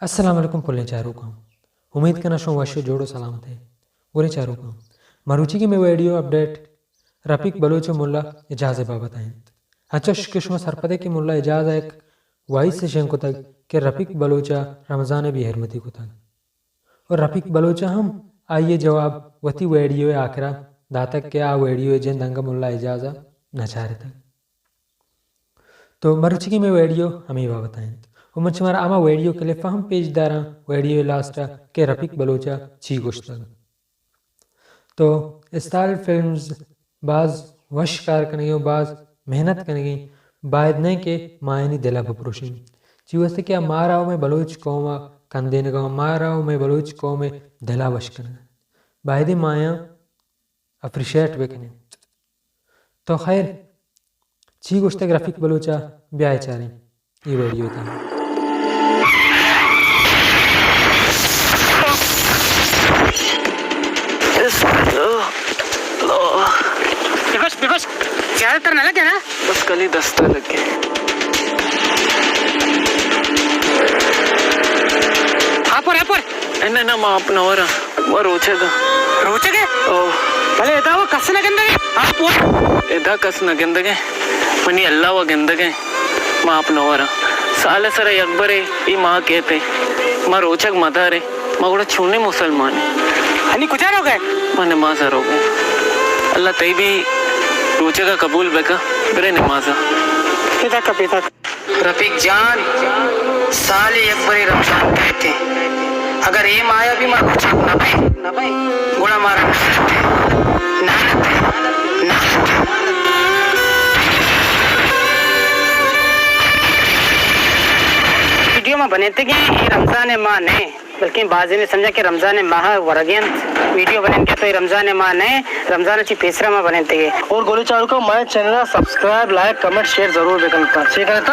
السلام علیکم پلیں چاروکاں، امید کناں شما وش و جوڑ و سلامت ئے۔ گلیں چاروکاں، مروچی کہ مئے ویڈیو اپڈیٹ رفیق بلوچ و ملا اعجاز ء بابت ء انت۔ انچش کہ شما سرپد ئے کہ ملا اعجاز ء یک وائس شنگ کتگ کہ رفیق بلوچ ء رمضان ء بے حرمتی کتگ۔ و رفیق بلوچ ء ہم آئی ء جواب وتی ویڈیو ء آخرا داتگ کہ آ ویڈیو ء جند انگہ ملا اعجاز ء نہ چارتگ۔ تو مرچیگیں مئے ویڈیو ہمے بابت ء انت۔ و من شمارا ہما ویڈیو کلپ ء ہم پیش داراں ویڈیو ء لاسٹ ء کہ رفیق بلوچ ء چی گوشتگ۔ تو اسٹائل فلمز باز وش کار کنگی و باز محنت کنگی، باید نہ کہ ما آیانی دل ء بپروشیں۔ چی واسطہ کہ آ مارا و مئے بلوچ قوم ء کندینگ ء، مارا و مئے بلوچ قوم ء دل ء وش کنگ ء۔ بایدیں ما آیاں اپریشیٹ بکنیں۔ تو خیر، چی گوشتگ رفیق بلوچ ء، بیا چاریں اے ویڈیو تہا۔ ببش، ببش، زیادہ تر نہ لگے نا؟ بس کلی دست لگے۔ ہاں پر، ہاں پر۔ انہ، انہ، ما آپ نہ وراں۔ ما روچگ ء۔ روچگ ء؟ او۔ بلے ادا و کس نہ گندگ ء۔ آپ و۔ ادا کس نہ گندگ ء۔ منی اللہ و گندگ ء۔ ما آپ نہ وراں۔ سال ء سر ء یک برے اے ماہ کیت ء۔ ما روچگ مدار ء۔ ما گڑا چونیں مسلمان ایں؟ ہنی کجا روگ ء؟ ما نماز ء روگ ء۔ اللہ تئی بھی روچگ ء قبول بکا۔ برے نماز ء۔ پیداک ء، پیداک۔ رفیق جان، سال ء یک برے رمضان کیت انت۔ اگر اے ماہ ء بھی ما روچگ نہ بئیں، گڑا مارا نالت ء، نالت ء، نالت ء۔ ویڈیو ما بنینتگیں، اے رمضان ء ماہ نہ انت، بلکیں بازینے سمجھا کہ رمضان ء ماہ ورگی انت۔ ویڈیو بنینتگیں تو اے رمضان ء ماہ نہ انت، رمضان ء چی پیسرا ما بنینتگیں۔ اور گلیں چاروکاں، مئے چینل ء سبسکرائب، لائک، کمنٹ، شیئر ضرور بکنت۔ چے کنت؟